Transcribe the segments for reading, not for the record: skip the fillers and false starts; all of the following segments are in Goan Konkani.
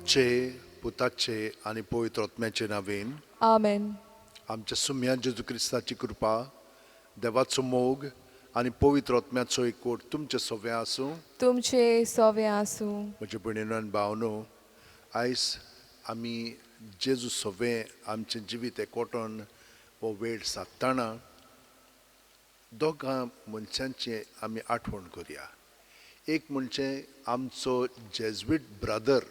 बापाचे, पुताचे आनी पवित्र आत्म्याचे नांवेन. आमेन. आमच्या सुम्या जेजू क्रिस्ताची कृपा, देवाचो मोग आनी पवित्र आत्म्याचो एकवट तुमचे सगळें आसूं. तुमचे सोवे आसूं. म्हजे भयणीनो आनी भावनो, आयज आमी जेजू सवें आमचें जिवीत एकवटून हो वेळ सादतना दोगां मनशांची आमी आठवण करया. एक म्हणजे आमचो जेज्वीट ब्रदर.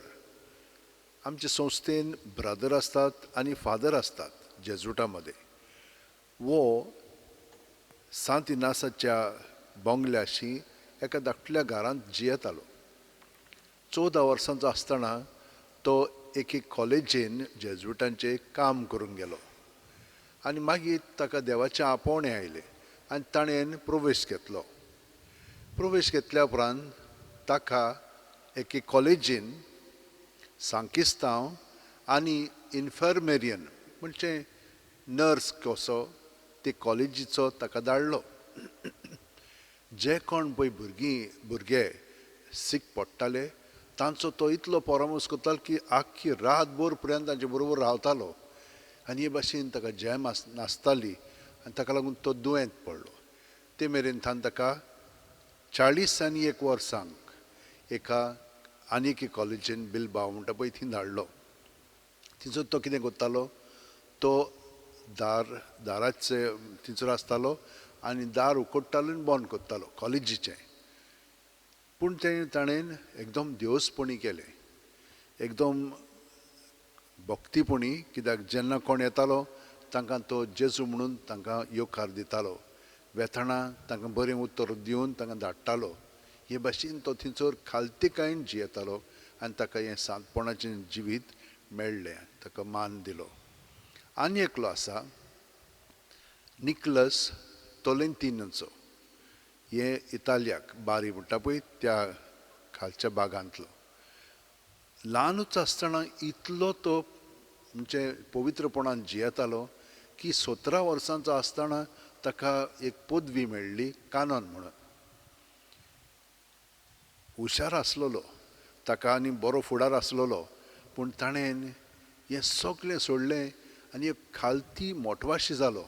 आमचे संस्थेन ब्रदर आसतात आनी फादर आसतात जेजुटा मदें. वो सांत इनासाच्या बंगल्याशी एका धाकटल्या घरांत जियेतालो. 14 वर्सांचो आसतना तो एके कॉलेजीन जेजुटांचें काम करूंक गेलो आनी मागीर ताका देवाचें आपोवणें आयलें आनी ताणें प्रवेश घेतलो. प्रवेश घेतल्या उपरांत ताका एके कॉलेजीन सांकिस्तांव आनी इन्फर्मेरियन म्हणजे नर्स कसो ते कॉलेजीचो ताका धाडलो. जे कोण पळय भुरगीं भुरगे सीक पडटाले तांचो तो इतलो परामर्श करतालो की आख्खी रातभर पर्यंत तांचे बरोबर रावतालो आनी हे भाशेन ताका जॅम आस नासताली आनी ताका लागून तो दुयेंत पडलो. ते मेरेन थावन ताका 41 वर्सांक एका आनी एके कॉलेजीन बिलबाव म्हणटा पळय थंय धाडलो. थंयसर तो कितें करतालो, तो दाराचे थंयसर आसतालो आनी दार उकडटालो आनी बंद करतालो कॉलेजीचें. पूण तें ताणें एकदम देवसपणी केलें, एकदम भक्तीपणी, कित्याक जेन्ना कोण येतालो तांकां तो जेजू म्हणून तांकां येवकार दितालो, वेताना तांकां बरें उतर दिवन तांकां धाडटालो. हे भाशेन तो थंयसर खालतीकायेन जियेतालो आनी ताका हें सांतपणाचें जिवीत मेळ्ळें, ताका मान दिलो. आनी एकलो आसा निकलस तोलेंतिनोचो, हे इतालियाक बारी म्हणटा पळय त्या खालच्या भागांतलो. ल्हानूच आसतना इतलो तो म्हणजे पवित्रपणान जियेतालो की 17 वर्सांचो आसतना ताका एक पदवी मेळ्ळी कानन म्हणून. हुशार आसलेलो ताका आनी बरो फुडार आसलेलो, पूण ताणें हें सगळें सोडलें आनी एक खालती मोटवाशी जालो.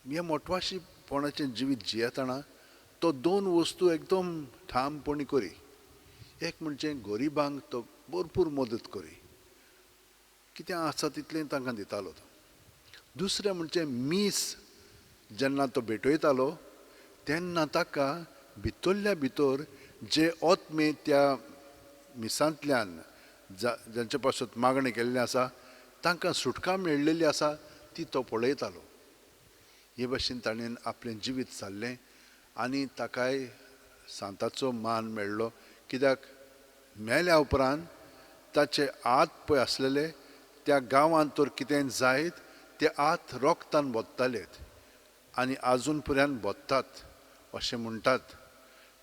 हें मोटवाशीपणाचें जिवीत जियेतना तो दोन वस्तू एकदम ठामपणी करी. एक म्हणजे गरिबांक तो भरपूर मदत करी, कितें आसा तितलें तांकां दितालो तो. दुसरें म्हणजे मीस जेन्ना तो भेटयतालो तेन्ना ताका भितरल्या भितर जे आत्मे त्या मिसांतल्यान जांचे पासत मागणें केल्लें आसा तांकां सुटका मेळ्ळेली आसा ती तो पळयतालो. हे भाशेन ताणें आपलें जिवीत सारलें आनी ताकाय सांताचो मान मेळ्ळो, कित्याक मेल्या उपरांत ताचे आत पळय आसलेले त्या गांवांत तर कितें जायत ते आत रोगतान बोत्तालेत आनी आजून पर्यंत बोत्तात अशें म्हणटात.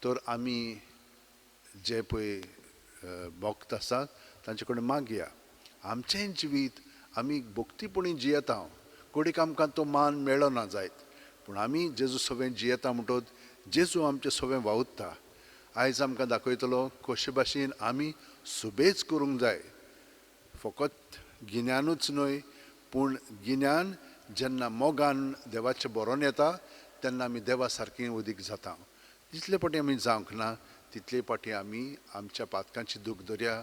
तर आमी जे पळय भक्त आसात तांचे कडेन मागया आमचें जिवीत आमी भक्तीपणी जियेता. कोडीक आमकां तो मान मेळना जायत, पूण आमी जेजू सवें जियेता म्हणटोच जेजू आमचे सवें वावुरता. आयज आमकां दाखयतलो कशे भाशेन आमी सुबेज करूंक जाय, फकत गिन्यानूच न्हय पूण गिन्यान जेन्ना मोगान देवाचें बरोवन येता तेन्ना आमी देवा सारकें उदीक जाता. तितले फावटी आमी जावंक ना तितले फावटी आमी आमच्या पातकांची दूख धरया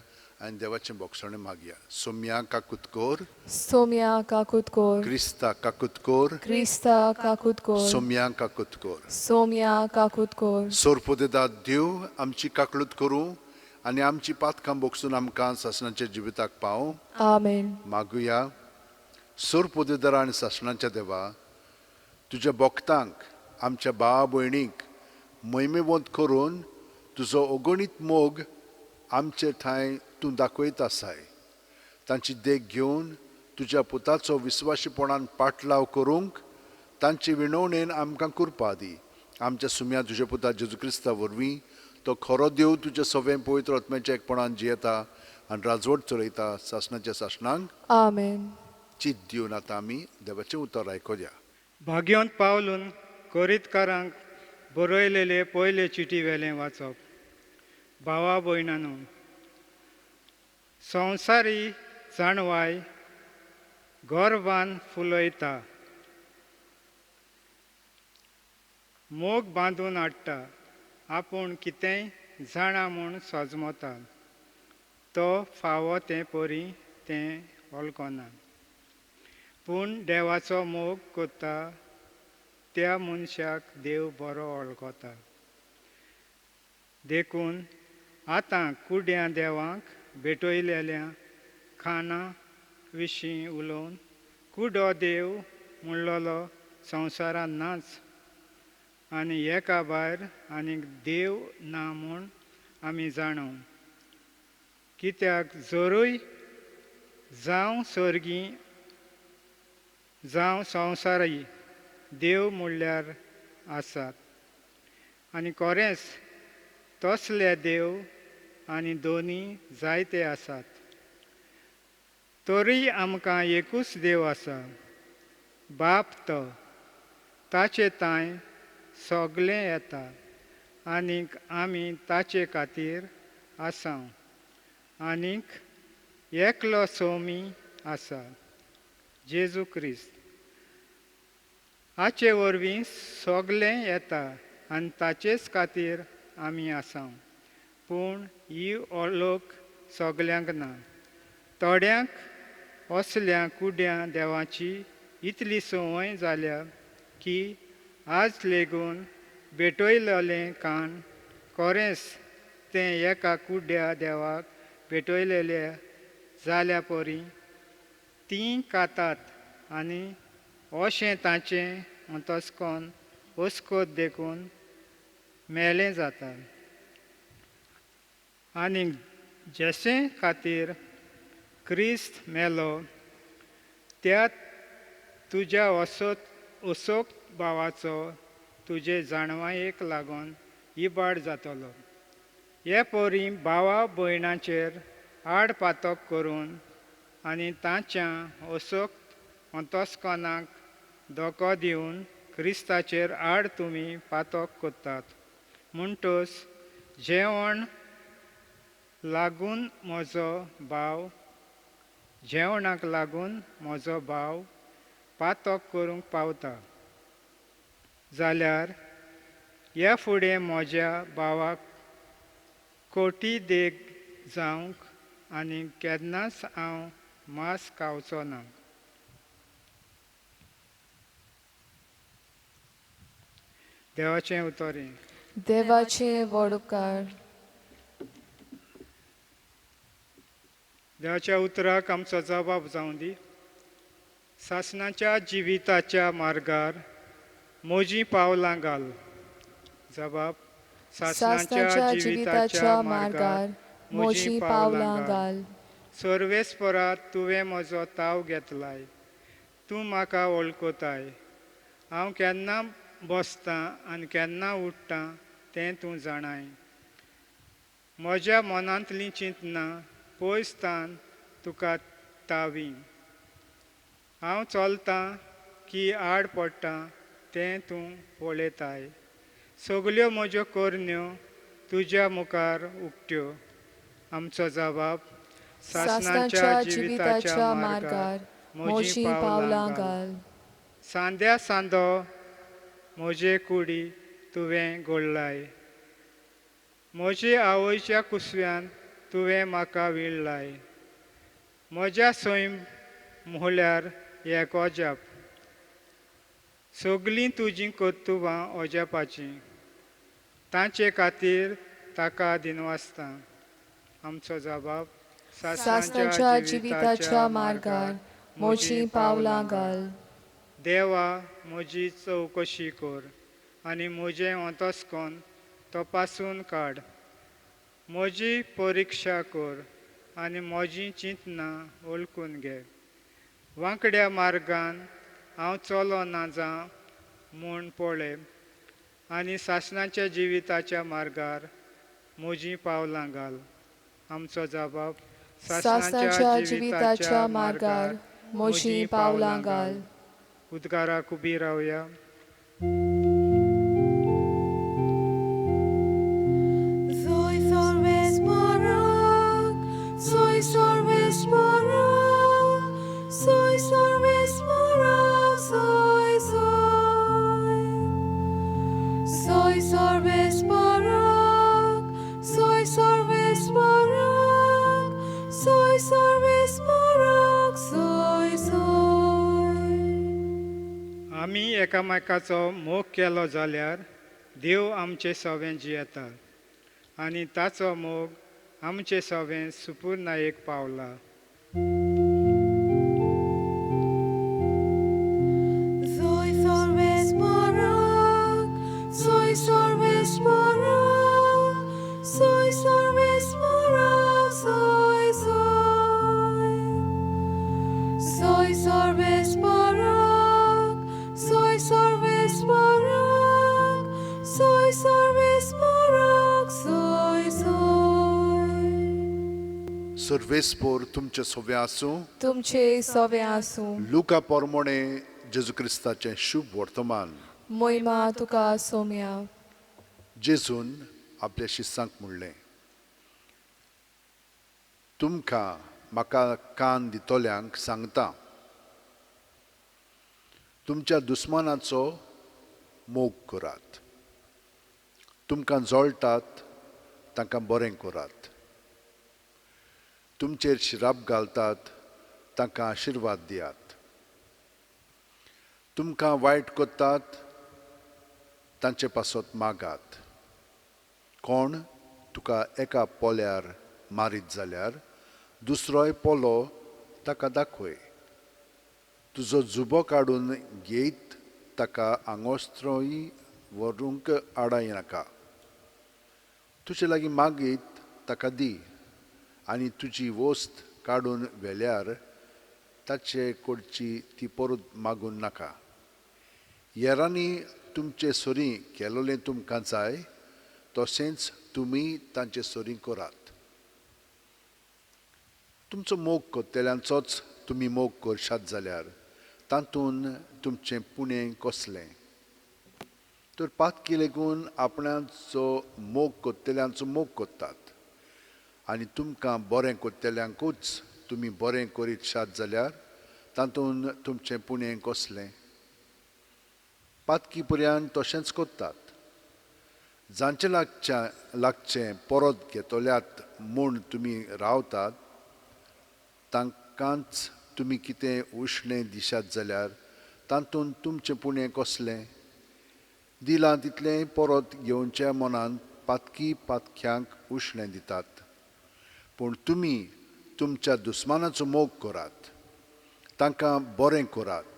आनी देवाचें बोगसणें मागया. सोम्या काकुतकोर, सोम्या काकुतकोर, क्रिस्ता काकुतकोर, क्रिस्ता काकुतकोर, सोम्या काकुतकोर, सोम्या काकुतकोर. सोरपोदेदा देव आमची काकळूत करूं आनी आमची पातकां बोगसून आमकां सासणाच्या जिविताक पावूं. आमेन. मागुया. सोरपोदेदारा आनी सासणाच्या देवा, तुज्या भक्तांक आमच्या भावा भयणीक महिमेवंत करून तुजो अगणीत मोग आमचे ठांय तूं दाखयत आसाय. तांची देख घेवन तुज्या पुताचो विस्वाशीपणान पाटलाव करूंक तांचे विणवणेन आमकां कृपा दी. आमच्या सुम्या तुज्या पुता जेजू क्रिस्ता वरवीं तो खरो देव तुज्या सवें पवित्र आत्म्याच्या एकपणान जियेता आनी राजवट चलयता सासणाच्या सासणांक. आमेन. चीत दिवन आतां आमी देवाचें उतर आयकुया. भाग्योंत पावलून कोरितकारांक बरयलेले पयले चिटी वेलें वाचप. भावा भयणानो, संवसारी जाणवाय गर्वान फुलयता, मोग बांदून हाडटा, आपूण कितेंय जाणा म्हूण सजमता, तो फावो तें परी तें वळखना। पूण देवाचो मोग करता त्या मनशाक देव बरो वळखता। देखून आतां कुड्या देवांक भेटयलेल्या खाणा विशीं उलोवन कुडो देव म्हणलेलो संवसारांत नाच आनी एका भायर आनीक देव ना म्हूण आमी जाणू। कित्याक जरूय जावं सर्गी जावं संवसारय देव म्हणल्यार आसात आनी खरेंच तसले देव आनी दोनी जायते आसात, तरीय आमकां एकूच देव आसा, बाप तो, ताचे तांय सगळें येता आनीक आमी ताचे खातीर आसा, आनीक एकलो सोमी आसा, जेजू क्रिस्त। हाचे वरवीं सगळें येता आनी ताचेच खातीर आमी आसा। पूण ही लोक सगल्यांक ना, थोड्यांक असल्या कुड्या देवाची इतली संवय जाल्या की आज लेगून भेटयलेलें कान खरेंच तें एका कुड्या देवाक भेटयलेलें जाल्या परी तीं खातात आनी अशें तांचें अंतस्कन अस्कोत देखून मेलें जाता। आनी जेसे खातीर क्रिस्त मेलो त्या तुज्या असोक भावाचो तुजे जाणवायेक लागून इबाड जातलो। हे परी भावा भयणाचेर आड पातक करून आनी तांच्या असोक अंतस्कनाक धोको दिवन क्रिस्ताचेर आड तुमी पातक करतात। म्हणटच जेवण लागून म्हजो भाव जेवणाक लागून म्हजो भाव पातक करूंक पावता जाल्यार ह्या फुडें म्हज्या भावाक कोटी देग जावंक आनी केन्नाच हांव मांस खावचो ना। देवाचें उतर। देवाचे व्हड उपकार। देवाच्या उतराक आमचो जबाब जावं दी। सासणाच्या जिविताच्या मार्गार म्हजीं पावलां घाल। जबाब। सासणाच्या जिविताच्या मार्गार म्हजीं पावलां घाल। सर्वेस्परा तुवें म्हजो ताव घेतलाय, तूं म्हाका वळखताय। हांव केन्ना बसतां आनी केन्ना उठ्ठां तें तूं जाणाय। म्हज्या मनांतलीं चिंतनां पयस तान तुका तावी। हांव चलतां की आड पडटां तें तूं पळयताय। सगल्यो म्हज्यो करण्यो तुज्या मुखार उक्त्यो। आमचो जबाब। सासणाच्या जिविताच्या मार्गार म्हजीं पावलां घाल। सांद्या सांदो म्हजे कुडी तुवें घडलाय, म्हजे आवयच्या कुसव्यान तुवें म्हाका विणलाय। म्हज्या सैम म्हळ्यार एक अजाप, सगळीं तुजीं कर्तुबां अजापाचीं, तांचे खातीर ताका दिनवासता। आमचो जबाब। सासणाच्या जिविताच्या मार्गार म्हजीं पावलां घाल। देवा म्हजी चवकशी कर आनी म्हजें अंतस्कन तपासून काड। म्हजी परिक्षा कर आनी म्हजीं चिंतनां वळखून घे। वांकड्या मार्गान हांव चलो ना जावं म्हूण पळय आनी सासणाच्या जिविताच्या मार्गार म्हजीं पावलां घाल। आमचो जबाब। सासणाच्या जिविताच्या मार्गार म्हजीं पावलां घाल। उद्गाराक उबी रावया। Soy sorves morak, soy sorves. सर्वेस्परा, सोय सोय. सोय सर्वेस्परा, सोय सर्वेस्परा, सोय सर्वेस्परा, सोय सोय. आमी एकामेकाचो मोग केलो जाल्यार देव आमचे सवें जियेता आनी ताचो मोग आमचे सवें सुपुर्नायेक पावला. Soy सर्वेस्परा, soy सर्वेस्परा, soy सर्वेस्परा, soy soy. Soy सर्वेस्परा, soy सर्वेस्परा, soy सर्वेस्परा, soy soy. सर्वेस्पोर तुमचे सोवे आसूं. तुमचे सवे आसूं. लुका पोरमोणे जेजू क्रिस्ताचें शुभ वर्तमान. मोहिमा तुका सोम्या. जेजून आपल्या शिस्सांक म्हणलें, तुमकां म्हाका कान दितल्यांक सांगता, तुमच्या दुस्मानाचो मोग करात, तुमकां जळटात तांकां बरें करात, तुमचेर शिराप घालतात तांकां आशिर्वाद दियात, तुमकां वायट करतात तांचे पासत मागात. कोण तुका एका पोल्यार मारीत जाल्यार दुसरोय पोलो ताका दाखय. तुजो जुबो काडून घेयत ताका आंगोस्त्रोय व्हरूंक आडाय नाका. तुजे लागीं मागीत ताका दी आनी तुजी वस्त काडून व्हेल्यार ताचे कडची ती परत मागून नाका. येरांनी तुमचे सरीं केलोलें तुमकां जाय तशेंच तुमी तांचे सरीं करात. तुमचो मोग करतल्यांचोच तुमी मोग करशात जाल्यार तातूंत तुमचें पुणें कसलें? तर पातकी लेगून आपणाचो मोग करतल्यांचो मोग करतात आनी तुमकां बरें करतल्यांकूच तुमी बरें करीत शात जाल्यार तातूंत तुमचें पुणें कसलें? पातकी पर्यान तशेंच करतात. जांचे लागचें परत घेतल्यात म्हूण तुमी रावतात तांकांच तुमी कितें उश्णें दिशात जाल्यार तातूंत तुमचें पुणें कसलें? दिलां तितलें परत घेवच्या मनान पातकी पातक्यांक उश्णें दितात. पूण तुमी तुमच्या दुस्मानाचो मोग करात, तांकां बरें करात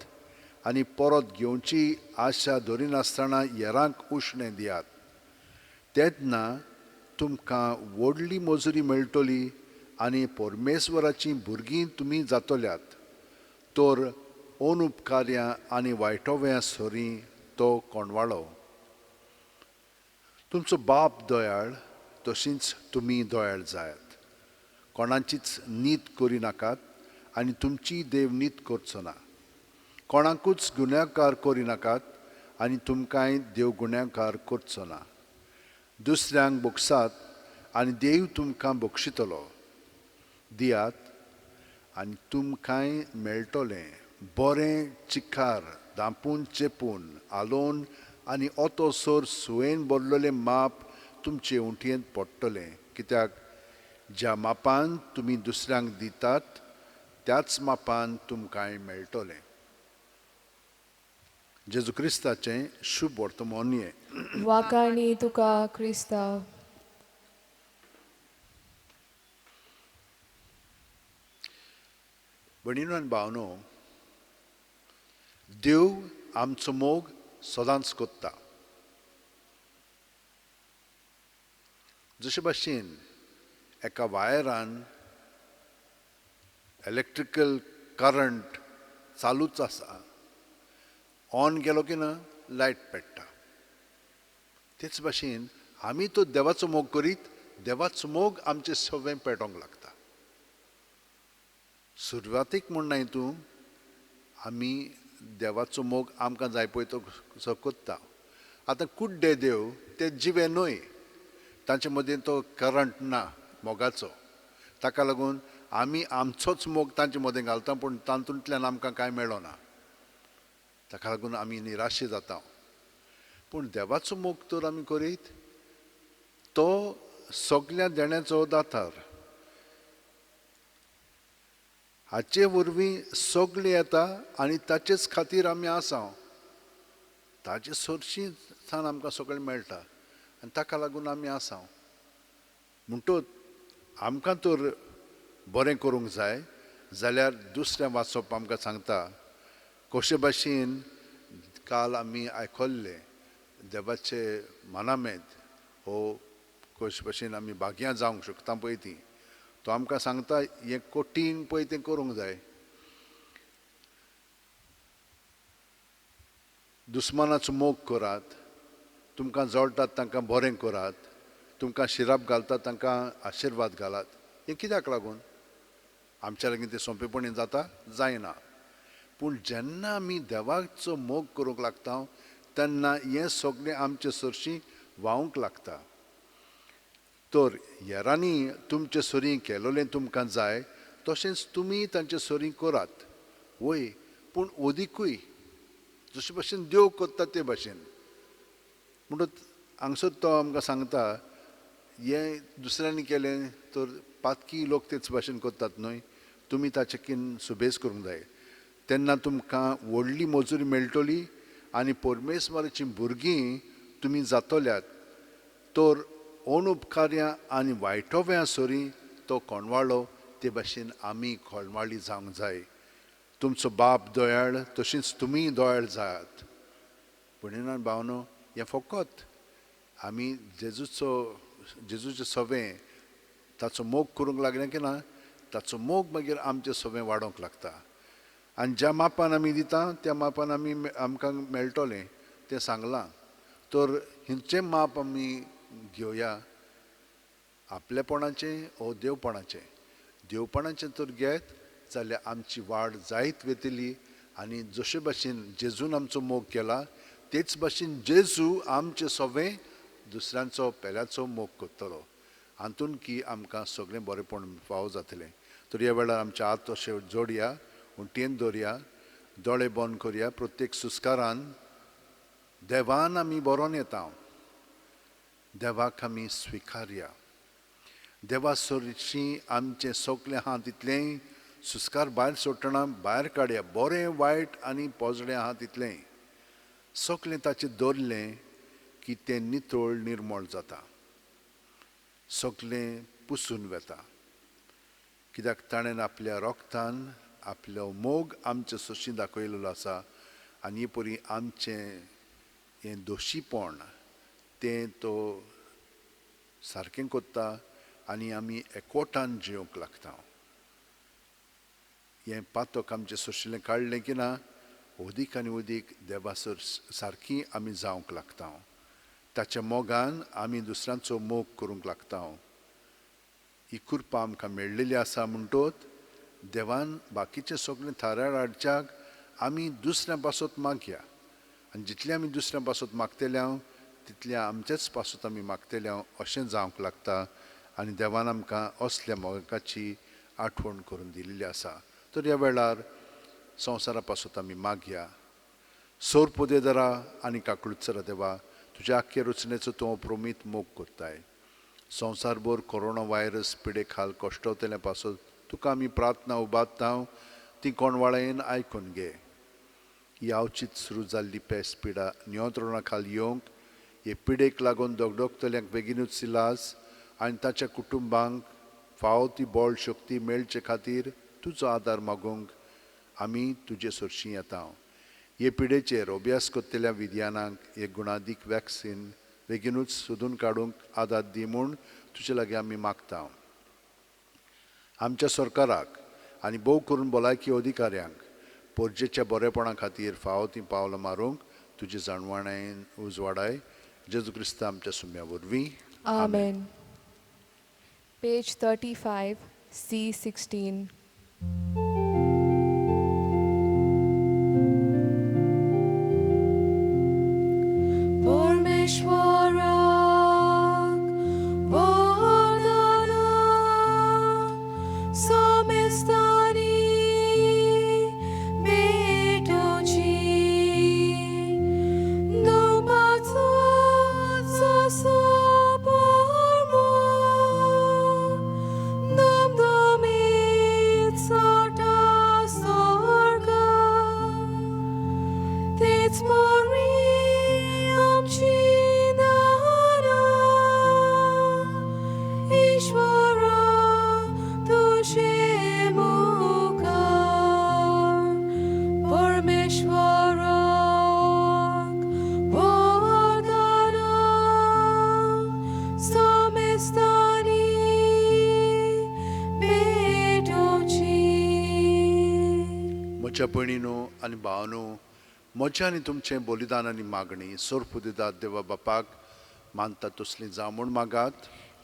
आनी परत घेवची आशा धरिनासतना हेरांक उश्णें दियात. तेन्ना तुमकां व्हडली मजुरी मेळटली आनी परमेश्वराचीं भुरगीं तुमी जातल्यात. तर अनुपकार्यां आनी वायटोव्या सरीं तो कोणवाळो. तुमचो बाप दयाळ तशींच तुमी दयाळ जायात. कोणाचीच नीत करिनाकात आनी तुमची देव नीत करचो ना. कोणाकूच गुन्यांवकार करिनाकात आनी तुमकांय देव गुन्यांवकार करचो ना. दुसऱ्यांक बक्षात आनी देव तुमकां बक्षितलो. दियात आनी तुमकांय मेळटलें. बरें चिकार धांपून चेपून आलोवन आनी ओतोसर सुयेन भरलेलें माप तुमचे उंटयेंत पडटलें. कित्याक ज्या मापान तुमी दुसऱ्यांक दितात त्याच मापान तुमकांय मेळटलें. जेजू क्रिस्ताचें शुभ वर्तमान हें. वाकाणी तुका क्रिस्तांव. भयणीनो आनी भावनो, देव आमचो मोग सदांच करता. जशे भाशेन एका वायरान इलेक्ट्रिकल करंट चालूच आसा, ऑन गेलो की ना लायट पेट्टा, तेच भाशेन आमी तो देवाचो मोग करीत देवाचो मोग आमचे सगळें पेटोवंक लागता. सुरवातीक म्हूण न्हय तूं, आमी देवाचो मोग आमकां जाय पळय तो करता. आतां कुड्डे देव ते जिवे न्हय, तांचे मदीं तो करंट ना मोगाचो. ताका लागून आमी आमचोच मोग तांचे मदें घालता, पूण तातूंतल्यान आमकां कांय मेळना. ताका लागून आमी निराशे जाता. पूण देवाचो मोग तर आमी करीत, तो सगल्या देण्याचो दातार. हाचे वरवीं सगळें येता आनी ताचेच खातीर आमी आसा. ताचे सरशी स्थान आमकां सगळें मेळटा आनी ताका लागून आमी आसा. म्हणटच आमकां तर बरें करूंक जाय जाल्यार दुसरें वाचप आमकां सांगता कशे भाशेन काल आमी आयकल्लें देवाचे मनामेद हो कशे भाशेन आमी भाग्यां जावंक शकता पळय ती. तो आमकां सांगता हें कठीण पळय तें करूंक जाय. दुस्मानाचो मोग करात, तुमकां जळटात तांकां बरें करात, तुमकां शिराप घालतात तांकां आशिर्वाद घालात. हें कित्याक लागून आमच्या लागीं तें सोंपेपणी जाता? जायना. पूण जेन्ना आमी देवाचो मोग करूंक लागता तेन्ना हें सगळें आमचे सरशीं व्हांवूंक लागता. तर हेरांनी तुमचे सरीं केलोलें तुमकां जाय तशेंच तुमी तांचे सरीं करात. वय, पूण अदिकूय जशे भाशेन देव करता ते भाशेन. म्हणटच हांगसर तो आमकां सांगता हें दुसऱ्यांनी केलें तर पातकी लोक तेच भाशेन करतात न्हय, तुमी ताचे कीन सुबेज करूंक जाय. तेन्ना तुमकां व्हडली मजुरी मेळटली आनी परमेश्वराचीं भुरगीं तुमी जातल्यात. तर अनुपकार्यां आनी वायटोव्या सरी तो कोणवाळो ते भाशेन आमी कोणवाळी जावंक जाय. तुमचो बाप दयाळ तशींच तुमीय दयाळ जायात. भयणीन भावनो, हें फकत आमी जेजूचें सवें ताचो मोग करूंक लागलें की ना, ताचो मोग मागीर आमचें सवें वाडोवंक लागता. आनी ज्या मापान आमी दिता त्या मापान आमी आमकां मेळटलें तें सांगलां. तर हिंचें माप आमी घेवया, आपलेपणाचें ओ देवपणाचें. देवपणाचें तर घेत जाल्यार आमची वाड जायत वतली आनी जशे भाशेन जेजून आमचो मोग केला तेच भाशेन जेजू आमचें सवें दुसऱ्यांचो पेल्याचो मोग करतलो. हातून की आमकां सगळें बरेंपण फावो जातलें. तर ह्या वेळार आमचे हात अशे जोडया, उंटयेन दवरया, दोळे बंद करया. प्रत्येक सुस्कारान देवान आमी बरोवन येता, देवाक आमी स्विकारया. देवा सरशीं आमचें सगळें आहा तितलें सुस्कार भायर सोडटना भायर काडया, बरें वायट आनी पोजडें आहा तितलें सगळें ताचें दवरलें की तें नितळ निर्मळ जाता, सगळें पुसून वता. कित्याक ताणें आपल्या रोगतान आपलो मोग आमचे सरशीं दाखयलेलो आसा आनी हे परी आमचें हें दोशीपण तें तो सारकें करता आनी आमी एकवटान जिवंक लागता. हें पातक आमचें सोशिल्लें काडलें की ना अदीक आनी अदीक देवासर सारकी आमी जावंक लागता. ताच्या मोगान आमी दुसऱ्यांचो मोग करूंक लागता. ही कृपा आमकां मेळ्ळेली आसा म्हणटोत देवान बाकीचें सगळें थारार हाडच्याक आमी दुसऱ्यां पासत मागया. आनी जितलें आमी दुसऱ्यां पासत मागतले हांव तितलें आमचेच पासत आमी मागतले हांव अशें जावंक लागता. आनी देवान आमकां असल्या मोगाची आठवण करून दिल्ली आसा. तर ह्या वेळार संवसारा पासत आमी मागया. सोर पोदेदरा आनी काकळुत्सरा देवा, तुज्या आख्खे रचनेचो तूं प्रोमीत मोग करताय. संवसारभर कोरोना व्हायरस पिडे खाल कश्टवतल्या पासत तुका आमी प्रार्थना उबारता, ती कोणवाळेन आयकून घे. ही आवचीत सुरू जाल्ली पेस पिडा नियंत्रणा खाल येवंक, हे पिडेक लागून दगदगतल्यांक बेगीनूच इलाज आनी ताच्या कुटुंबांक फावो ती बळ शक्ती मेळचे खातीर तुजो आदार मागूंक आमी तुजे सरशीं येता. हे पिडेचेर अभ्यास करतल्या विज्ञानाक एक गुणादीक वॅक्सीन बेगीनूच सोदून काडूंक आदार दी म्हूण तुजे लागीं आमी मागता. आमच्या सरकाराक आनी भोव करून भलायकी अधिकाऱ्यांक पोरजेच्या बरेपणा खातीर फावो तीं पावलां मारूंक तुजी जाणवणायेन उजवाडाय. जेजू क्रिस्ता आमच्या सुम्या वरवीं, आमेन. Page 35, C16. Parmeshwarak Vardana Someshwara तेच परी आमची दानां ईश्वरा तुजे मुखार परमेश्वराक वरदानां समेस्तांनी भेटोवची. म्हज्या भयणीनो आनी भावानो, म्हजें आनी तुमचें बलिदान आनी मागणी सोरपुदिदात देवा बापाक मानता तसली जावं म्हूण मागात.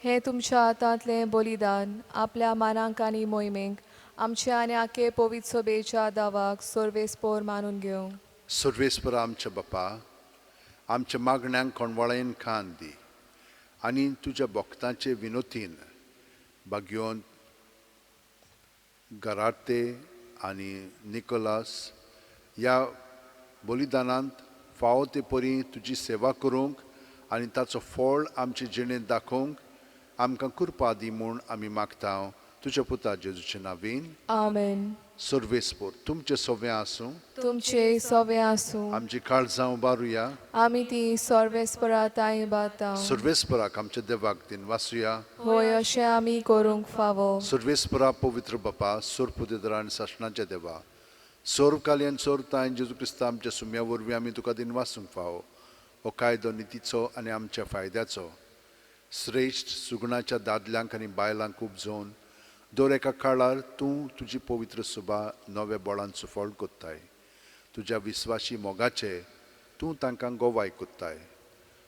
हें तुमच्या हातांतलें बलिदान आपल्या मानांक आनी मोहिमेक आमच्या आनी आखे पवित्र सभेच्या दावाक सर्वेस्पोर मानून घेवं. सर्वेस्परा आमच्या बापा, आमच्या मागण्यांक कोणवाळेन कान दी आनी तुज्या भक्तांचे विनोतीन भाग्योन गराते आनी निकोलास ह्या बलिदानांत फावो ते परी तुजी सेवा करूंक आनी ताचो फळ आमचे जिणेंत दाखोवंक आमकां कृपा दी म्हूण आमी मागता तुज्या पुता जेजूचे नांवीन. आमेन. सर्वेस्पोर तुमचें सवें आसूं. तुमचे सवे आसूं. आमची काळजां उबारुया. आमी ती सर्वेस्परा ताई बाता. सर्वेस्पराक आमच्या देवाक दिन वासुया. होय, अशें आमी करूंक फावो. सर्वेस्परा, पवित्र बापा, सोरपुदेदरा आनी सासणाच्या देवा, सर्व कालयन सर्व तांय जेजू क्रिस्ता आमच्या सुम्या वरवीं आमी तुका दिन वासूंक फावो. हो कायदो नितीचो आनी आमच्या फायद्याचो. श्रेश्ठ सुगुणाच्या दादल्यांक आनी बायलांक उपजोवन दर एका काळार तूं तुजी पवित्र सुबा नव्या बळान सुफळ कोत्ताय. तुज्या विस्वाशी मोगाचे तूं तांकां गोवाय कोत्ताय.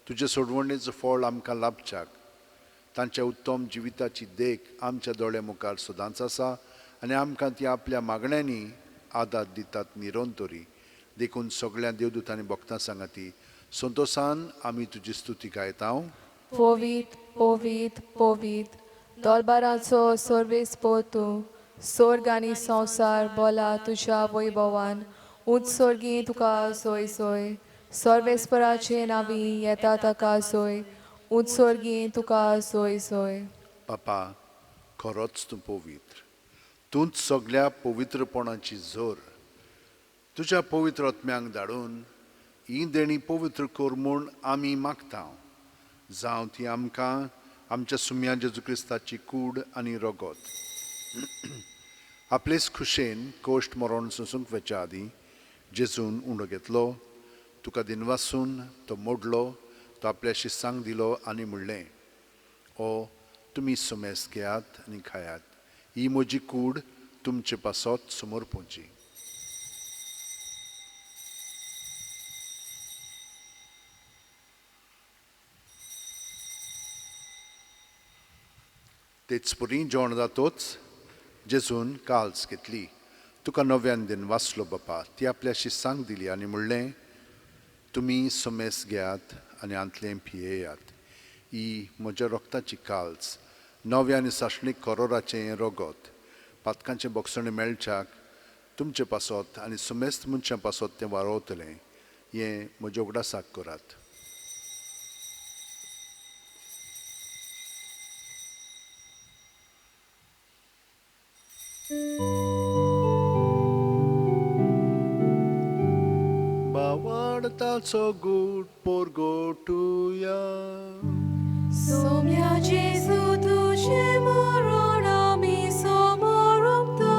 तुजे सोडवणेचो फळ आमकां लाभच्याक तांच्या उत्तम जिविताची देख आमच्या दोळ्या मुखार सदांच आसा आनी आमकां ती आपल्या मागण्यांनी आदार दितात निरंतरी. देखून सगळ्या देवदूतांनी भक्तां सांगाती संतोसान आमी तुजी स्तुती गायता. पवीत पवीत पवीत दरबाराचो सर्वेस्पोर तूं, स्वर्ग आनी संवसार बोला तुज्या वैभवान. उंच स्वर्गी तुका सोय सोय, सर्वेस्पराचे नांवी येता ताका सोय, उंच स्वर्गी तुका सोय सोय. बापा, खरोच तूं पवित्र, तूंच सगळ्या पवित्रपणाची झर. तुज्या पवित्र आत्म्यांक धाडून ही देणी पवित्र कर म्हूण आमी मागता. जावं ती आमकां आमच्या सुम्या जेजू क्रिस्ताची कूड आनी रगत. आपलेच खुशेन कोश्ट मरण सोंसूंक वचच्या आदीं जेजून उंडो घेतलो, तुका दिनवासून तो मोडलो, तो आपल्या शिस्सांक दिलो आनी म्हणलें, ओ तुमी सुमेस घेयात आनी खायात, ही म्हजी कूड तुमचे पासत समोर पोवची. तेच परी जेवण जातोच जेजून काल्स घेतली, तुका नव्यान दिन वाचलो बापा, ती आपल्या शिस्सांक दिली आनी म्हणलें, तुमी सुमेस घेयात आनी आंतलें पियेयात, ही म्हज्या रक्ताची काल्स, नव्या आनी सासणीक करोराचें रगत, पातकांचें बोगसणें मेळच्याक तुमचे पासत आनी सुमेस्त मनशां पासत तें वारोवतलें, हें म्हज्या उगडासाक करात. बावाडताचो गूट पोरगोटुया. सोम्या जेजू तुजें मरण आमी समोरता,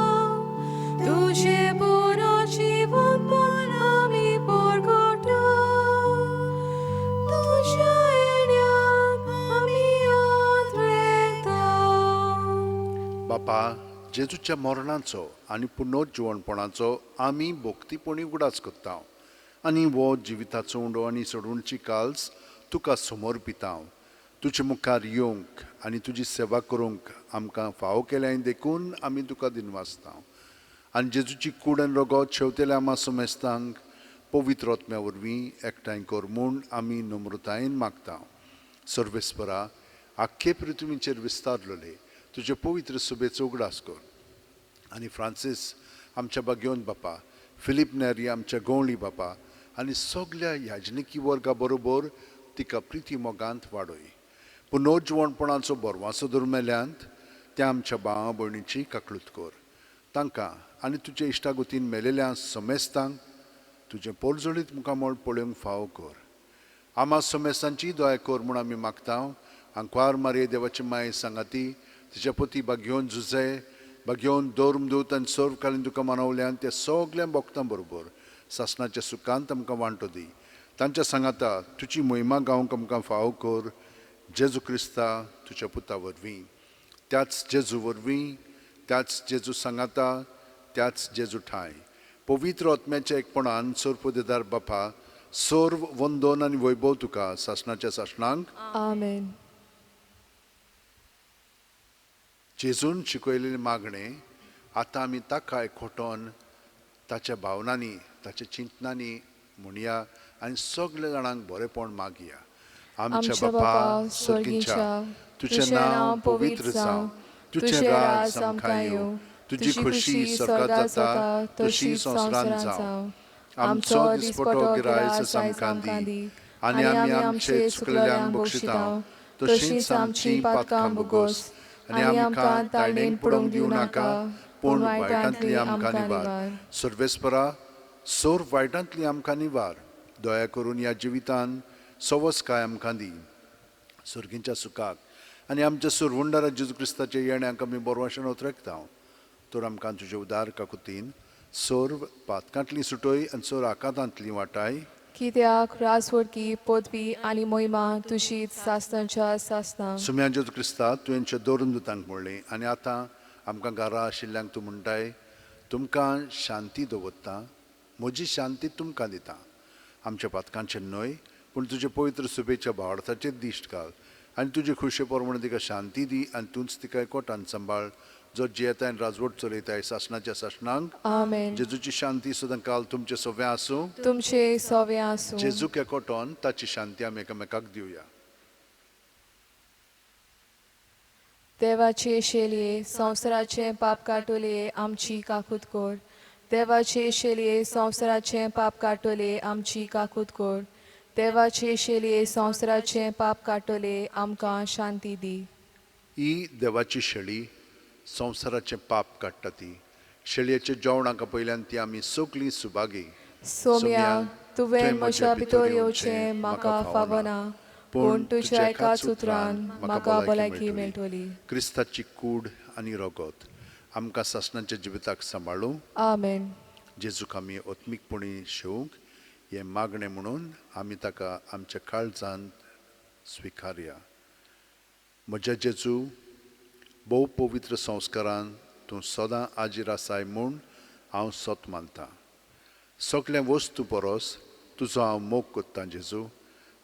तुजें पुरो जिवनपण आमी परगटा, तुज्या येण्याक आमी आत्रेता. बापा, जेजूच्या मरणाचो आनी पुनर्जिवणपणाचो आमी भक्तीपणी उगडास करता आनी हो जिविताचो उंडो आनी सोडवणची काल्स तुका समर्पिता. तुजे मुखार येवंक आनी तुजी सेवा करूंक आमकां फावो केल्याय देखून आमी तुका दिनवासता. आनी जेजूची कूड आनी रगत शेवतेल्या आमा समेस्तांक पवित्र आत्म्या वरवीं एकठांय कर म्हूण आमी नम्रतायेन मागता. सर्वेस्परा, आख्खे पृथ्वीचेर विस्तारलेले तुजे पवित्र सुबेचो उगडास कर आनी फ्रांसीस आमच्या बागेवन बापा, फिलीप नेरी आमच्या गवळी बापा आनी सगल्या याजनिकी वर्गा बरोबर तिका प्रिती मोगांत वाडय. पुनर्जिवणपणाचो बरवासो दुर्मेल्यांत त्या आमच्या भावा भयणीची काकळूत कर. तांकां आनी तुजे इश्टागतीन मेलेल्या समेस्तांक तुजें पोरजोळीत मुखामळ पळोवंक फावो कर. आमा समेस्तांची दया कर म्हूण आमी मागता. आंकवार मारये देवाची माये सांगाती तिच्या पती बागयोवन जुझे बागयोवन धर्मदूत आनी सर्वकालीन तुका मानवल्यान त्या सगल्या भक्तां बरोबर सासणाच्या सुखांत आमकां वांटो दी. तांच्या सांगाता तुजी महिमा गावंक आमकां फावो कर. जेजू क्रिस्ता तुज्या पुता वरवीं, त्याच जेजू वरवीं, त्याच जेजू सांगाता, त्याच जेजू ठांय पवित्र आत्म्याच्या एकपणान सर्वपदेदार बापा, सर्व वंदन आनी वैभव तुका सासणाच्या सासणांक. आमेन. जेजून शिकयलेलें मागणें आतां आमी ताका एकवटोन ताच्या भावनांनी ताच्या चिंतनांनी म्हणया आनी सगल्या जाणांक बरेंपण मागया. आमच्या बापा सर्गीच्या, तुजें नांव पवित्र जावं, तुजें राज आमकां येवं, तुजी खोशी स्वर्गात जाता तशी संवसारांत जावं. आमचो दिसपटो गिरायस आमकां दी आनी आमी आमचे चुकलेल्यांक बक्षिता तशींच आमची पातकां भोगोस आनी आमकां ताळणेन पडोवंक दिवं नाका, पूण वायटांतली आमकां निवार. सर्वेस्परा, सर्व वायटांतली आमकां निवार. दया करून ह्या जिवितान सवसकाय आमकां दी, सर्गींच्या सुखाक आनी आमच्या सुरवुंडारा जेजू क्रिस्ताच्या येण्याक आमी बरवाशेन उतरेकता. तर आमकां तुजे उदार काकुतीन सर्व पातकांतली सुटय आनी सर्व आकांतांतली वाटाय. कित्याक राजवडकी पदवी आनी महिमा तुजीच सासणाच्या सासणां. सुम्या जेजू क्रिस्ता, तुवेंच्या दोरून दुतांक म्हणलें आनी आतां आमकां घरा आशिल्ल्यांक तूं म्हणटाय, तुमकां शांती दवरता, म्हजी शांती तुमकां दिता. आमच्या पातकांचेर न्हय पूण तुजे पवित्र सुबेच्या भावार्थाचेर दिश्ट घाल आनी तुजे खुशे प्रमाणे तिका शांती दी आनी तूंच तिका एकवटान सांबाळ, जो जियेताय आनी राजवट चलयताय सासणाच्या सासणांक. आमेन. जेजूची शांती सदां काल तुमचे सव्या आसूं. तुमचे सोवे आसूं. जेजूक एकवटोन ताची शांती आमी एकामेकाक दिवया. देवाचे शेलये संवसाराचें पाप काटोले आमची काकूत कर. देवाचे शेलये संवसाराचें पाप काटोले आमची काकूत कर. देवाचे शेलये संवसाराचें पाप काटोले आमकां शांती दी. ही देवाची शेळी संवसाराचें पाप काडटा. ती शेळयेच्या जेवणाक पयल्यान ती आमी सगळीं सुभागी. सोम्या, तुवें म्हज्या भितर येवचें म्हाका फावना, पूण तुज्या एकाच उतरान म्हाका भलायकी मेळटली. क्रिस्ताची कूड आनी रगत आमकां सासणाच्या जिविताक सांबाळूं. आमेन. जेजूक आमी आत्मीकपणी शेवंक हें मागणें म्हणून आमी ताका आमच्या काळजांत स्विकारया. म्हज्या जेजू, भोव पवित्र संस्कारान तूं सदां आजीर आसाय म्हूण हांव सत मानतां. सगळ्या वस्तू परस तुजो हांव मोग करतां जेजू,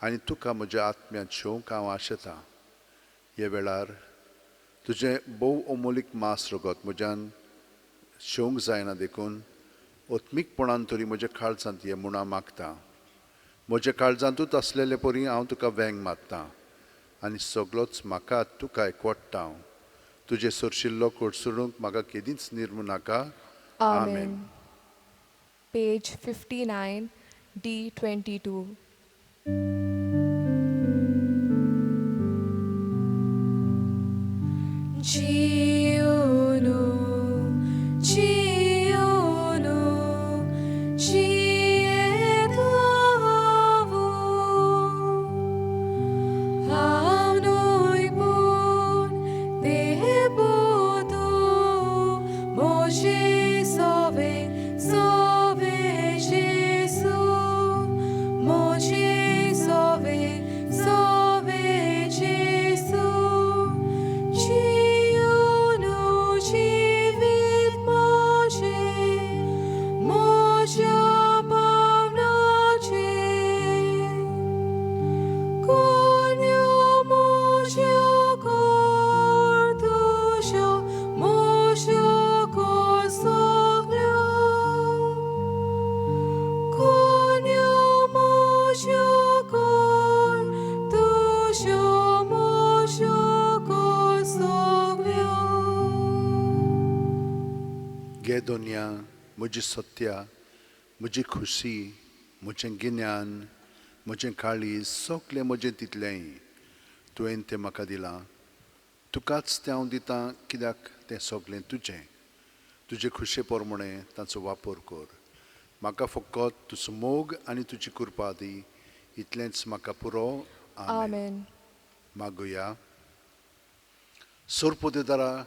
आनी तुका म्हज्या आत्म्यांत शेवंक हांव आशेतां. हे वेळार तुजें भोव अमोलीक मास रगत म्हज्यान शेवंक जायना देखून आत्मीकपणान तरी म्हज्या काळजांत ये म्हूण हांव मागतां. म्हज्या काळजांतूच आसलेले परी हांव तुका वेंग मारतां आनी सगळोच म्हाका तुका एकवट्टा हांव. तुजें सरशिल्लो कडसरूंक म्हाका केदींच निर्मू नाका. आमेन. Page 59, D22. Jiunu, jiunu, jietavu, Aunui bun debutu, Moje sove, sove Jesu, Moje sove, sove Jesu, Jiunu živit može, može pavnače. Konju može kortušo, može kosoglja. Konju može kortušo, može kosoglja. गे दोनया, म्हजी सत्या, म्हजी खुशी, म्हजें गिन्यान, म्हजें काळीज, सगळें म्हजें तितलेंय तुवें तें म्हाका दिलां. तुकाच तें हांव दितां, कित्याक तें सगळें तुजें. तुजे खुशे प्रमाणे ताचो वापर कर. म्हाका फकत तुजो मोग आनी तुजी कृपा दी, इतलेंच म्हाका पुरो. आमेन. आमेन. मागुया. सोरपोतेदारा,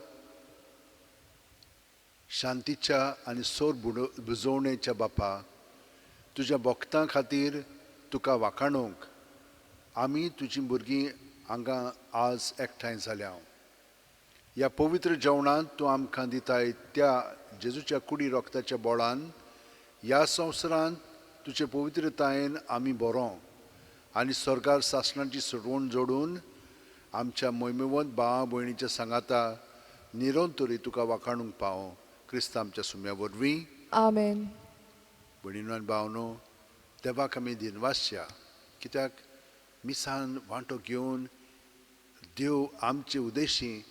शांतीच्या आनी सोर बुजोवणेच्या बापा, तुज्या भक्तां खातीर तुका वाखाणूंक आमी तुजीं भुरगीं हांगा आज एकठांय जाल्या. ह्या पवित्र जेवणांत तूं आमकां दिताय त्या जेजूच्या कुडी रोगताच्या बोळान ह्या संवसारांत तुजे पवित्रतायेन आमी बरो आनी स्वर्गार सासणाची सोडवण जोडून आमच्या मोहिमेवंत भावा भयणीच्या सांगाता निरंतरी तुका वाखाणूंक पावो, क्रिस्त आमच्या सुम्या वरवीं. आमेन. भयणीनो आनी भावनो, देवाक आमी दिनवासया, कित्याक मिसान वांटो घेवन देव आमचे उदेशी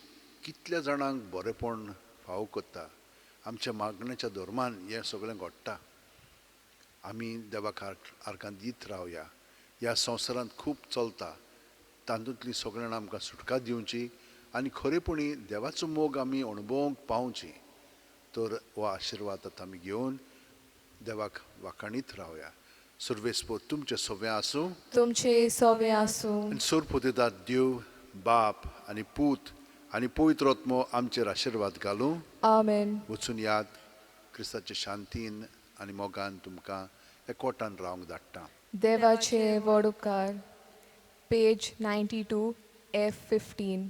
कितल्या जाणांक बरेपण फावो करता. आमच्या मागण्याच्या धर्मान हें सगळें घडटा. आमी देवाक आर्गां दीत रावया. ह्या संवसारांत खूब चलता तातूंतली सगळ्यांक आमकां सुटका दिवची आनी खरेपणी देवाचो मोग आमी अणभवंक पावची. तर हो आशिर्वाद आतां आमी घेवन देवाक वाखाणीत रावया. सर्वेस्पोर तुमचें सगळें आसूं. तुमचे सोवे आसूं. आनी सोरपोतेदाद देव बाप आनी पूत आनी पवित्र आत्मो आमचेर आशिर्वाद घालूं. आमेन. वचून याद, क्रिस्ताचे शांतीन आनी मोगान तुमकां एकवटान रावंक धाडटा. देवाचे व्हड उपकार. Page 92 F 15.